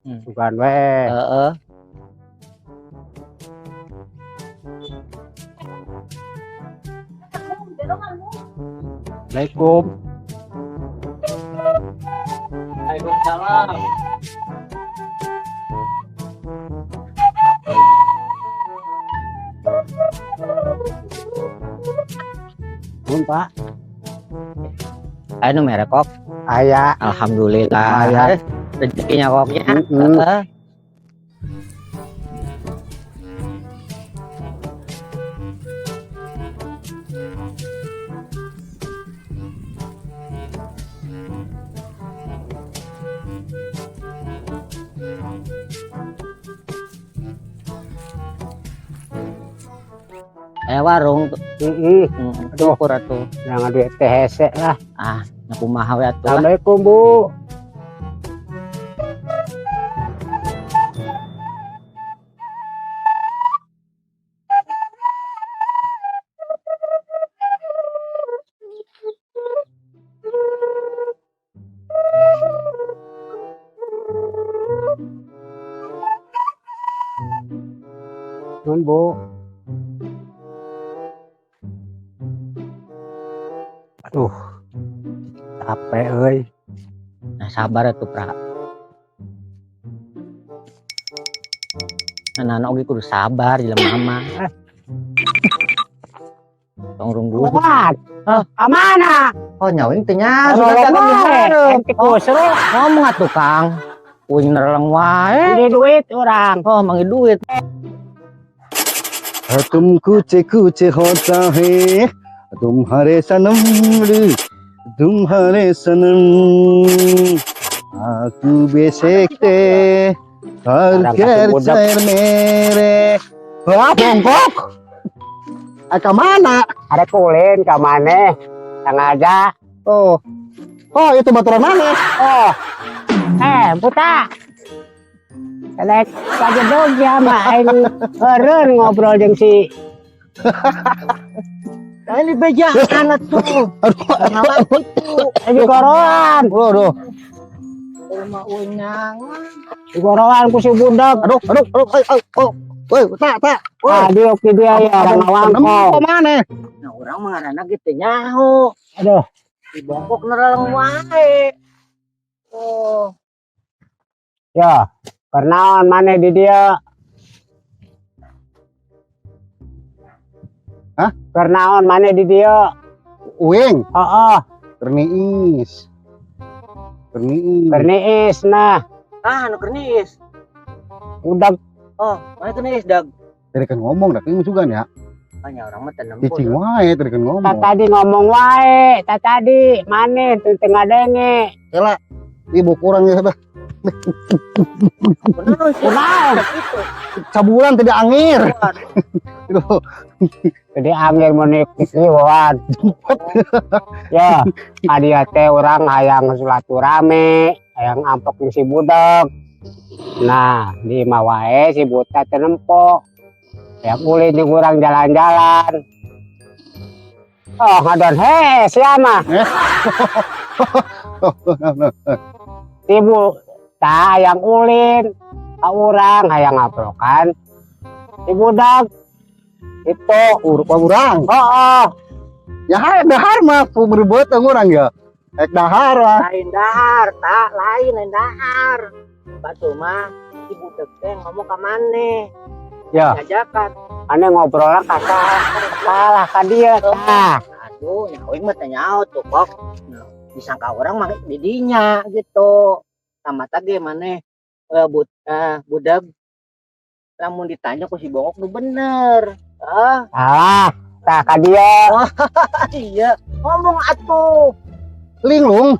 Sugan we. Heeh. Assalamualaikum. Waalaikumsalam. Nuhun, Pak. Anu merek kok. Aya. Alhamdulillah. Aya. Rezekinya koknya. Mm-mm. Heeh. Eh warung Heeh. Aduh, syukur atuh. Jangan duit teh hese lah. Ah, nya kumaha we atuh lah. Assalamualaikum, Bu. Nuhun, Bu. Aduh. Capek euy. Nah, sabar atuh, Pra. Nah, nana oge kudu sabar jelema mah. Tong rungguh. Kuat. Hah? Ka mana? Oh, nyawing teh nya. Sudah Sudah wae. Ente kusru. Ngomong atuh, Kang. Uing nereleng wae. Ini duit orang. Oh, mangi duit. तुम कुछ कुछ होता है तुम्हारे सनम रे, तुम्हारे सनम आंखों बेसेकते हर Orang घर kasih budak. सर मेरे. Wah, bongkok. Ah, ke mana? Ada kulin ka maneh. Sengaja. Oh, oh itu baturan mana? Oh. Eh, buta. Selek kajedog ya mah aing eureun ngobrol jeung si Lain dibejaan atuh. Aduh, Kenapa gitu? di goroan. aduh, Rumah unyangan. Di goroan ku si budak. aduh, aduh, aduh, aduh, aduh, woi, tak, tak, woi. Ah, diuk di dia ya orang ngawangkong. Ke mana? Nah, urang mah ngaranna ge teu nyaho. Aduh, Dibongkok nereleng wae. Oh, ya. Kernaon maneh di dia? Hah? Kernaon maneh di dia? Uing, Heeh, kerniis. Kerniis. kerniis nah. Ah, anu kerniis. Udah Oh, mana kerniis dag? Tadi kan ngomong dah, ini juga ya. Hanya orang mah teu nempo. Cicing wae tadi kan ngomong. tak tadi ngomong wae, tak tadi maneh teu teu ngadenge. Kela, ibu kurang ya dah. Kunaon sih? Kunaon? Itu. Sabulan tidak angir. Aduh, Jadi angin menik iwan. Ya, adia teh urang hayang silaturahmi, hayang ampok jeung si budak. Nah, di imah wae si buta teu nempo. Hayang ulin jeung urang jalan-jalan. Oh, ngadon he sia mah. Si buta hayang ulin ka urang hayang ngabrokan. Si budak itu urut urang. Oh, oh. Ya hai dahar mah berbuat urang ya. Ek dahar mah. Lain dahar, tak lain lain dahar. Batu mah si budak teh ngomong ka maneh. Ya. Ngajakan. Ane ngobrolnya kata salah ka dia tah. Aduh, nya uing mah teu nyaho tuh kok. Nah, disangka orang mah di dinya gitu. Sama tadi maneh budak lamun ditanya ku si bongkok nu bener. Ah, Salah. Tah ka dia. iya, ngomong atuh. Linglung.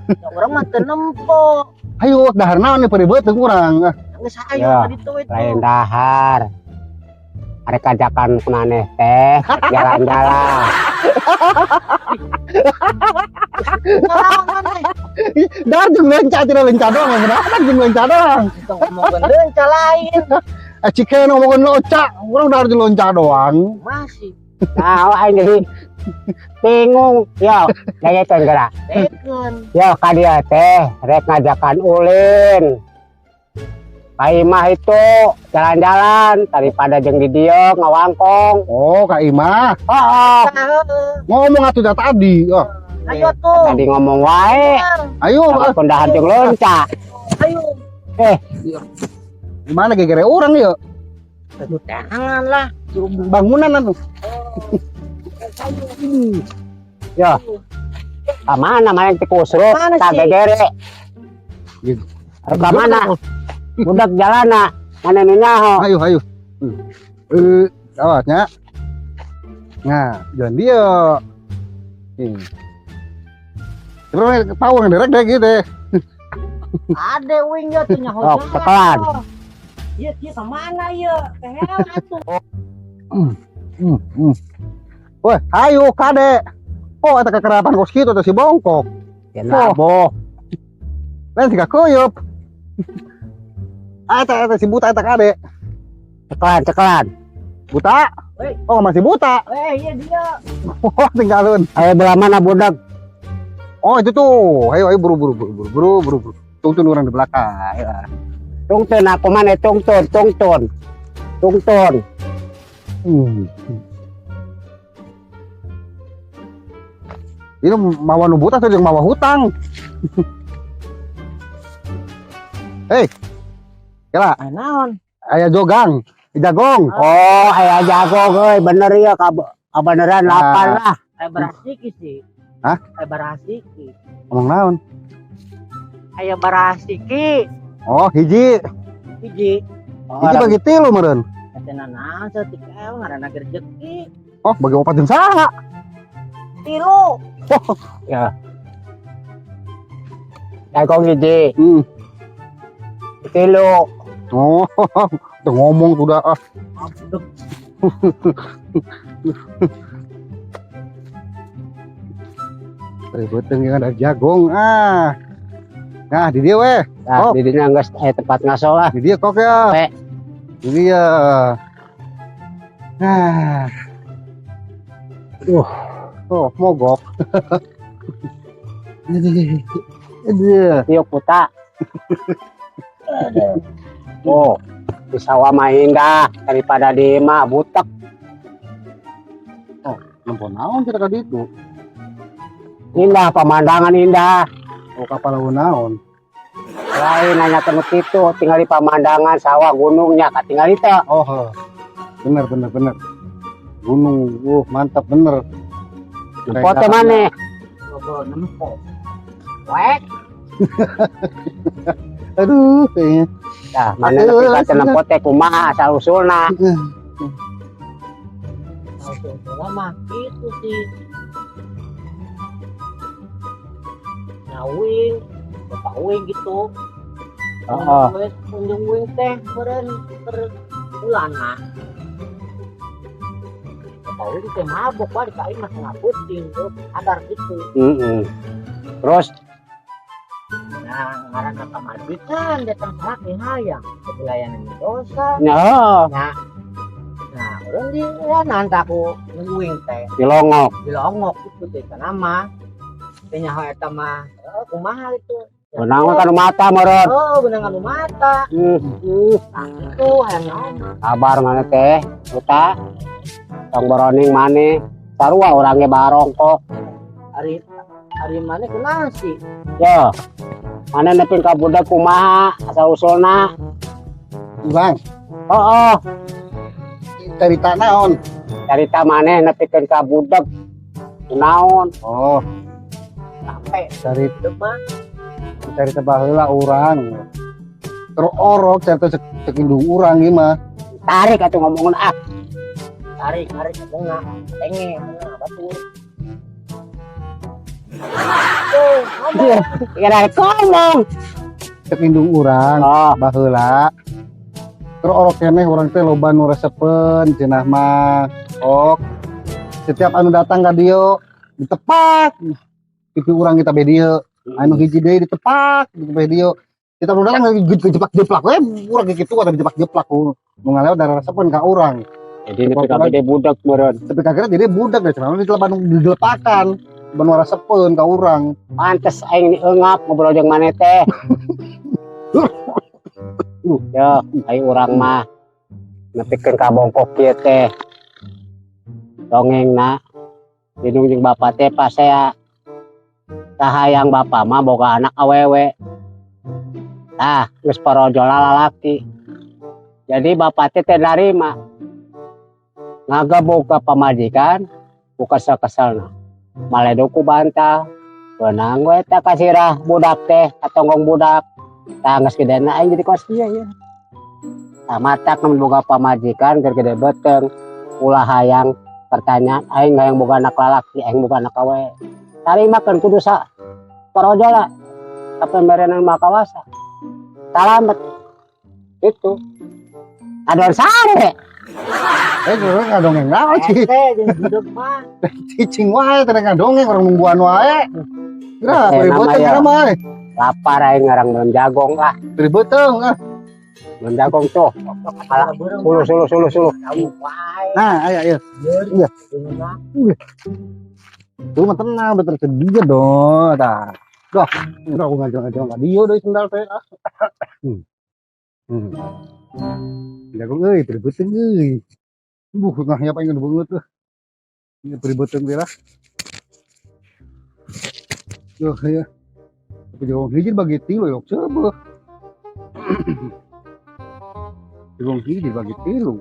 Ya, urang mah teu nempo. Ayo dahar naon nih peribet urang. Geus ayo Ya, ka ditu itu. Lain dahar. Arek ajakan ke maneh teh jalan-jalan. Kunaon maneh? Dahar jeung lenca tidak lenca doang, kenapa jeung lenca doang? Tong ngomongkeun leunca lain. Eh ciken ngomongin lonca, urang dahar jeung lonca doang. Masih Nah, aing jadi bingung. Yo, dengekeun geura. Dengekeun. Yo ka dia teh rek ngajakan ulin. Ka imah itu jalan-jalan daripada jeung di dieu ngawangkong. Oh, ka imah. Oh, Nah, heeh. Ngomong atuh dah tadi. Oh, Ayo tuh. Tadi ngomong wae. Ayo, Sama kondahan jeung lonca. Ayo. Gimana gegere orang ya? Aduh, tangan lah. Bangunan atuh. Ya. Ka mana mana yang tikusruk Mana ka sih? gegere. Gitu. Ka mana? Budak jalana. Mana nu nyaho? Ayo, ayo. Awasnya. Nah, jangan dia. Nih. Sebenarnya pawang direk deh gitu. Ade wing ya tuh nyaho. Oh, tekelan. Iya, iya kemana ya? Kehel atuh. Wah, ayo kade. Oh, eta kekerapan kos kitu teh si bongkok. Ya naboh. Lain siga kuyup. Ah, eta eta si buta eta kade. Cekelan, cekelan. Buta. Woi. Oh, masih buta. Eh, iya dia. Oh, tinggalun. Ayo belah mana budak? Oh, itu tuh. Ayo, ayo buru buru buru buru buru buru. Buru. Tungtun orang di belakang. Ayo. Tungtun aku mana tungtun, tungtun. Tungtun. Ini mawa nu buta tuh jeung mawa hutang. Hei. Kela, Ah, naon? Aya jogang, jagong. Oh, aya jago euy, bener ya kabeneran Ah. lapar lah. Aya barasiki sih. Hah? Aya barasiki. Ngomong naon? Aya barasiki. Oh, hiji. Hiji. Hiji bagi tilu meureun. Katena naon saeutik eh ngaranna rezeki. Oh, bagi opat jeung saha? Tilu. Ya. Jagong hiji, tilu. Oh, tuh ngomong sudah ah. Aduh, Ribet yang ada jagong ah. Nah, di dia weh. Nah, Oh. di dinya geus aya tempat ngaso lah. Di dia kok ya. Pe. Di dia. Nah. Oh, mogok. Aduh. Yuk buta. Oh, di sawah mah indah daripada di imah butek. Nempo naon kita tadi itu? Indah pemandangan indah. Oh, kapal naon? Lain nanya ke nu kitu, tinggal di pemandangan sawah gunungnya, tinggal itu. Oh, heh. Bener bener bener. Gunung, mantap bener. Foto mana? Ngobrol nempo. Wek, Aduh, kayaknya. Nah, mana Aduh, nepi ka nempo teh kumaha asal usulna? Langsung mah itu sih. Nah, wing, bapak wing gitu. Heeh. Kunjung wing teh meureun per ulana. Bapak wing teh mabok wah di kain mah tengah puting tuh sadar gitu. Heeh. Terus Nah, ngaranna pamajikan datang salaki hayang kebulayan dosa. nya Nah, nah, urang di ya nanti aku nungguin teh dilongok. Dilongok gitu teh kana mah. Teh nyaho eta mah kumaha itu. Benang kan mata meureun. Oh, beunang anu mata. Nah, itu hayang naon. Kabar mana teh? Buta. Tong boroning maneh. Sarua orangnya barongkok. Ari ari mana kunaon sih? Yo. Mana nepin ka budak kumaha asal usulna? Bang, Oh, oh. Cerita naon? Carita maneh nepikeun ka budak kunaon? Oh, Sampai cari depan. Cerita baheula urang. Terus orok cerita cek cek indung urang ieu mah. Tarik atuh ngomongin ah. Tarik, tarik bunga. Tenge, bunga batu. Tuh, ngomong. Ya dari ngomong. Cek indung urang Oh, baheula. Terus orok keneh urang teh loba nu resepeun cenah mah. Ok. Setiap anu datang ka dieu ditepak. Pipi urang kita be dieu. Anu hiji deui ditepak di be dieu. Kita nu datang lagi jeplak-jeplak we urang kitu atau jeplak-jeplak nu ngalewat darah resepeun ka urang. Jadi nepi ka gede budak meureun. Tapi kagak jadi budak deh cenah di Bandung digelepakan. Ban resepeun ka urang. Pantes aing eungap ngobrol jeung maneh teh. Ya, ayo urang mah nepikeun ka bongkok kieu teh. Dongengna indung jeung bapak teh pasea. Kahayang bapak mah boga anak awewe. Tah, geus porojola lalaki. Jadi bapak teh teu narima. Ngagebug ka pamajikan ku kesel-keselna. Maledog ku bantal. Beunang we eta kasirah budak teh katonggong budak. Tah, geus gedena aing jadi kos kieu ya. Tah, matak mun boga pamajikan keur gede beuteung ulah hayang pertanyaan, "Aing hayang boga anak lalaki, aing boga anak awewe." Tarimakeun kudu sa porojola kapemerenan Maha Kawasa. Salamet. Itu. Adon sare. Eh, urang ngadongeng naon sih? Ete jeung budak mah. Cicing wae teh ngadongeng, urang nungguan wae. Geura Eh, peribeuteung nama ya. kana mah. Eh. Lapar aing, ngarang belum jagong ah. Peribeuteung ah. Belum jagong tuh. Alah, suluh suluh suluh suluh. Tahu wae. Nah, ayo ayo. Iya. Tuh mah tenang, udah tersedia dong. Tah. Dah, udah aku ngajak-ngajak ka dieu deui sendal teh. Ah. Jagung euy, peribeuteung euy. Buh, ngah aing nu beungeut tuh. Ini peribeuteung teh lah. Duh, ya. Tapi jagung hiji bagi tilu yok coba. Jagung hiji bagi tilu.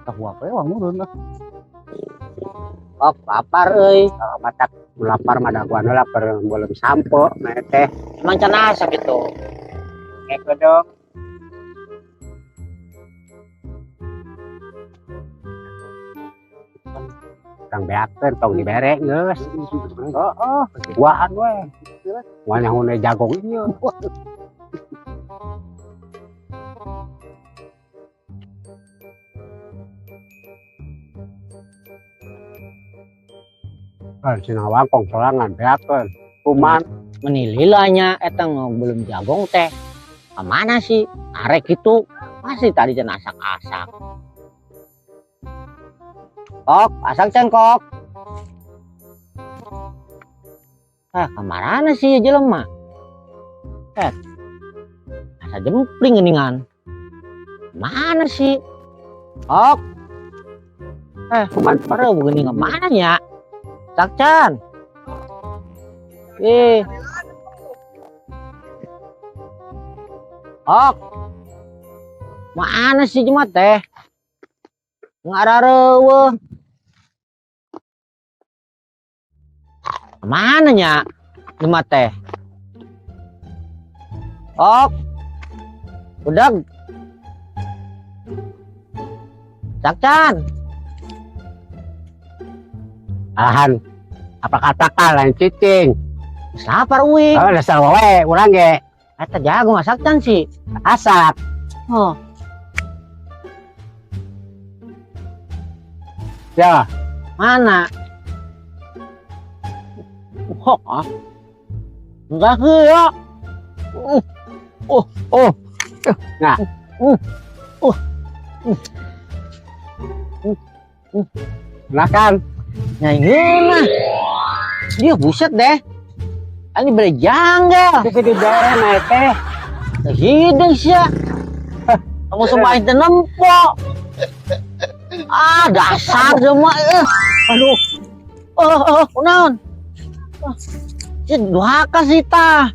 Tahu apa ya wang murun lah. Oh, lapar euy. Oh, matak lapar mah daguan lapar belum sampo mah teh. Emang can asa gitu. Kayak dong. Kang beakeun tong dibere geus. Heeh, duaan we. Moal nyahune jagong ieu. Ah, cenah wangkong sorangan beakeun. Kuman Menililanya eta belum jagong teh. Kemana sih? Arek gitu. Masih tadi can asak-asak. Kok, asak can kok. Ah, kemana sih jelema? Eh, asa jempling geningan. Mana sih? Kok. Eh, kuman baru begini kemana ya? Asak can. Eh. Ok. Mana sih cuma teh? Ngarareueuh. Mana nya? Cuma teh. Ok. Udah. Cak can. Alahan apa kata lain cicing. Lapar uing. Oh, dasar wae urang ge. Eta jago masak can sih. Asak. Oh, Ya, mana? Oh, ah. Enggak sih ya. Oh, oh. Nah. Nah kan. Nah, ini dia buset deh. Ini berjangga. Itu dibere mah teh. Hidung sih ya. Kamu semua itu nempo. Ah, dasar semua. Eh. Aduh, Oh, oh, oh, naon? Si durhaka sih ta.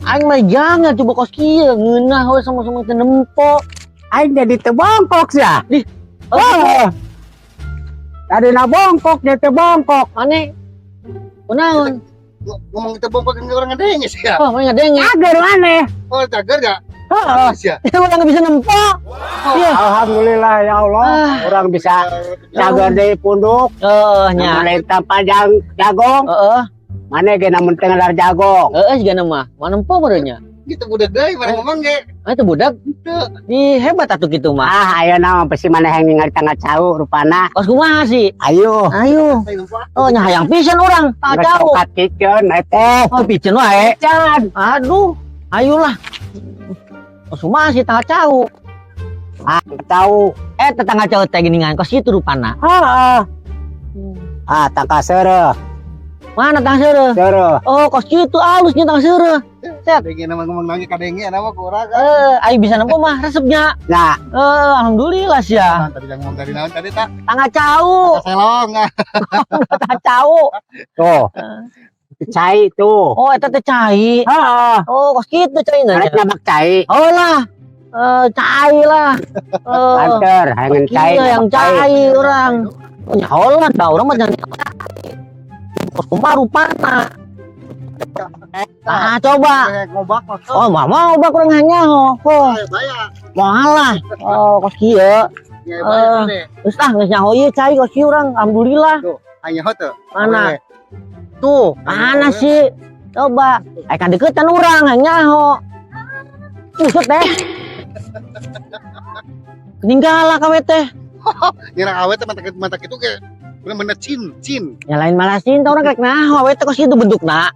Aing mah jangan coba kos kieu ngeunah we sama-sama teu nempo. Aing jadi teu bongkok sia. Di. Oh. Tadi na bongkok jadi teu bongkok. Mane? Kunaon? Ngomong kita bongkok ke orang ngadenge sih ya. Oh, mana ngadenge? Agar maneh. Oh, cager ya? Heeh. Sih ya. Itu orang nggak bisa nempo. Iya. Alhamdulillah ya Allah, Ah. orang bisa cager deui punduk. Heeh nya. Namun panjang jagong, Heeh. maneh ge namun teu ngelar jagong. Heeh siga mah. Mana nempo barunya? Gitu budak deui mana ngomong ge. Ah itu budak di hebat atuh kitu mah. Ah, ayo nama pasti maneh yang ningali tangga cau rupana. Kos kumaha sih? Ayo. Ayo. Oh nya hayang pisan urang, tak cau. Coklat kitchen teh. Oh piceun wae. Kitchen. Aduh, ayolah. Kos kumaha sih tangga cau? Ah, tahu. Eh tetangga cau teh geuningan kos kitu rupana. Heeh. Ah, tangka seureuh. Mana tangga seureuh? Seureuh. Oh, kos kitu alusnya tangga seureuh. Set. Kadenge nama ngomong lagi kadenge nama kurang. Eh, ayo bisa nempo mah resepnya. Nah, Eh, alhamdulillah sih ya. Nah, tadi yang ngomong dari naon tadi tak? Tangga cau, Selong. Ah. Tangga cau. Tuh. Cai tuh. Oh, eta teh cai. Heeh. Oh, kos kitu cai Arek nya. Nabak cai. Oh lah. Eh, cai lah. Eh, Lanter, hayang cai. iya, yang Nabak cai. Cai orang. Oh, nyaho lah, dah orang mah jangan. Kos kumaha rupana. Ah, coba. Kayak ngobak mah. Oh, mama obat kurang hanya oh. Oh, Bayar. mahal lah. Oh, kos kieu. Ya, bayar deh. Terus ah, geus nyaho ieu cai kos kieu urang, alhamdulillah. Hanya hote. Mana? Tuh, mana sih? Coba. Eh, kan deketan urang nyaho. Buset deh. Ketinggalan kawe teh. Nyerang awet teh mata mata kitu ge bener-bener cin, cin. Nyalain malah cinta orang rek naho awe teh kos kitu bentukna.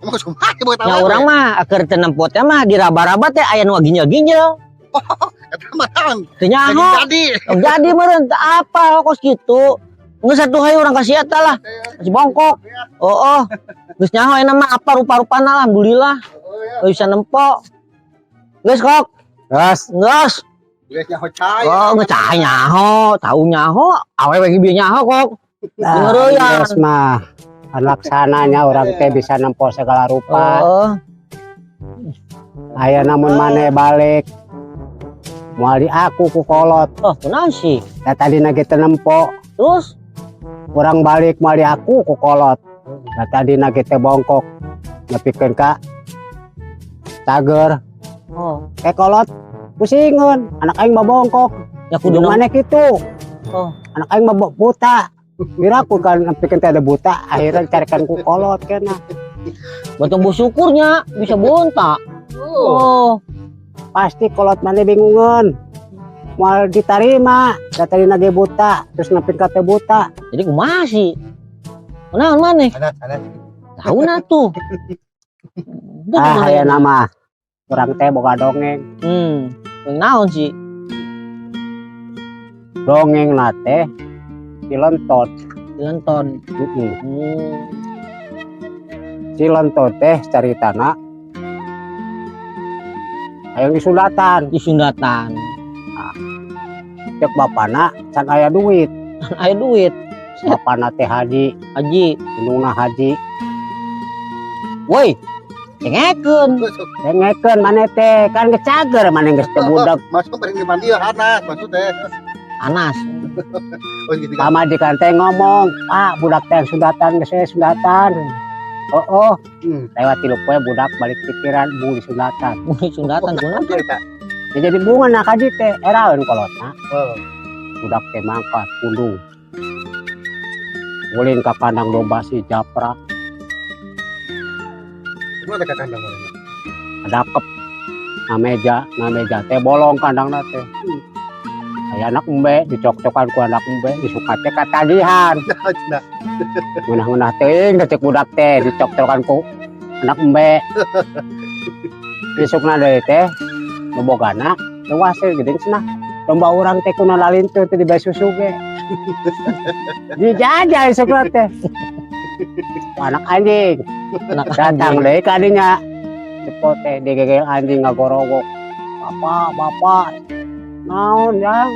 Emang kumaha buat Ya awewe? Urang mah keur teu nempot teh mah diraba-raba teh aya nu ginjel-ginjel. Eta mah naon? Teu nyaho. Jadi. Jadi meureun teu apa kos kitu. Geus satu hayu urang kasih eta lah. Masih bongkok. Oh. Geus nyaho enak mah apa rupa-rupana, alhamdulillah. Oh ya. Bisa nempo. Geus kok. Terus Geus. Geus nyaho cai. Oh, geus cai nyaho, tahu nyaho, awewe ge bieu nyaho kok. Nah, Ngeureuyang. geus mah laksananya orang teh bisa nempo segala rupa. Oh, Aya namun maneh balik. Moal di aku ku kolot. Oh, kunaon sih? Da tadi ge teu nempo. Terus Urang balik moal di aku ku kolot. Da tadi ge teu bongkok. Nepikeun ka cager. Oh, Eh, kolot pusingeun. Anak aing mah bongkok. Ya kudu Kudu maneh kitu. Oh. Anak aing mah buta. Kira aku kan nepikeun teh ada buta, akhirnya carikan ku kolot kena. Batong bersyukurnya bisa bonta. Oh, Pasti kolot maneh bingungan. Moal diterima, da tadi ge buta, terus nepikeun ka teh buta. Jadi kumaha sih? Kunaon maneh? Ada, ada. Tahu na tuh. Ah, aya nama. Urang teh boga dongeng. Naon sih? Dongeng na teh si Lentot. Dilenton. Heeh. Si Lentot teh caritana hayang disunatan. Disundatan. Cek bapana can aya duit. Aya duit. Bapana teh haji, Haji. Indungna haji. Woi. Cengekeun. Dengekeun maneh teh kan geus cager maneh geus teu budak. Masuk paling di mandi ya hanas maksud teh. Anas. Oh gitu. Pamajikan teh ngomong, "Pak, budak teh sunatan geus we sunatan." Oh. Lewat 3 poe budak balik pikiran bung disunatan. Sundatan kunaon? Cerita. Ya, jadi bunga nak haji teh eraeun kolotna. Oh. Budak teh mangkat pundung. Ulin ka kandang domba si Japra, Itu ada ke kandang mana? Adakep na meja teh bolong kandangna teh. Aya anak embe, dicok-cokan ku anak embe, disuka teh katagihan. Nah, Ngeunah-ngeunah teuing cek budak teh dicok-cokan ku anak embe. Isukna deui teh bobogana luas teh geuning cenah. Domba urang teh kuna lalintuh teh dibere susu ge. Dijajah isukna teh. Anak anjing Anak datang anjing. Deui ka dinya. Cepot teh digegel anjing ngagorowok. "Bapak, bapak." "Naon, Jang?"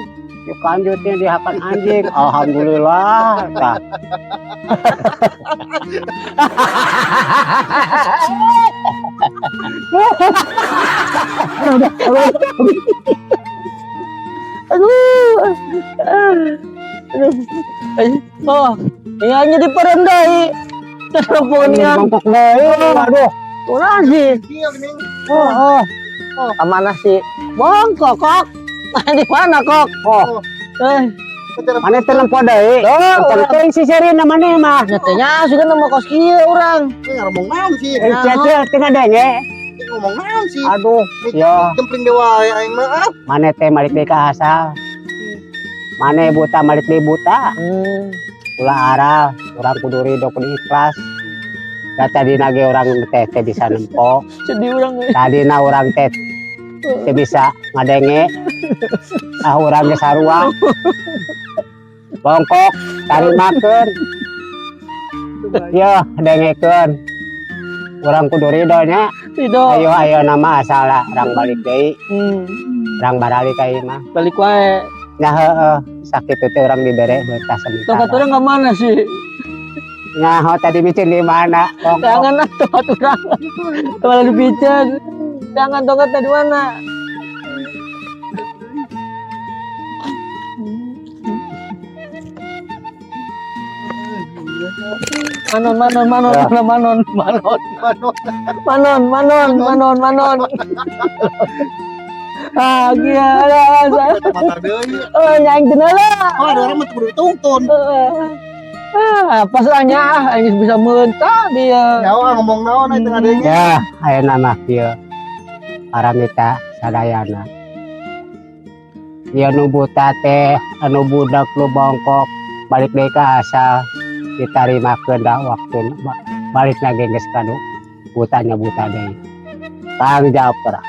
"Yuk kanjutnya dihakan anjing." "Alhamdulillah." Tah. Aduh. Aduh. Oh, iya diperendai. Telepon Bongkok deui. Aduh. Kunaon sih? Iya gini. Oh. Kemana sih? Bongkok kok. Di mana kok? Oh. Eh, Maneh teh nempo deui. Oh, Penting si Serina maneh mah. Nyatanya sudah nama kos kieu urang. Ini ngomong naon sih? Eh, cecil teu ngadenge. Ini ngomong naon sih? Aduh, ya. Jempling dewa aing mah. Ah. Maneh teh malik deui ka asal. Maneh buta malik deui buta. Ulah aral, urang kudu ridho kudu ikhlas. Da tadina ge urang teh teh bisa nempo. Sedih urang. Tadina urang teh teh bisa ngadenge. Ah, urang ge sarua. Bongkok, tarimakeun. Yo, dengekeun. Urang kudu ridho nya. Ridho. Ayo ayo nama asal urang balik deui, urang baralik ka imah. Balik wae. Nah, heeh, sakit itu urang dibere betah Tongkat sementara. urang ke mana sih? Nah, oh, tadi micin di mana? Bongkok. Jangan lah tongkat urang. Malah dipicen. Jangan, tongkatnya di mana? Manon, manon, manon, Ya. manon, manon, manon, manon, manon, manon, manon. Ah, gila, ada, ada. Mata deui. Oh, nyaing tenala. Oh, ada orang mah teu kudu ditungtun. Ah, pas lah nya, ah, aing bisa mentah dia. Nyawa ngomong naon aya tengah deui. Ya, aya nama kieu. Paramita sadayana. Ieu nu buta teh, anu budak nu bongkok, balik deui ka asal ditarimakeun da waktu balik lagi geus kanu butanya buta deui. Kang Japra.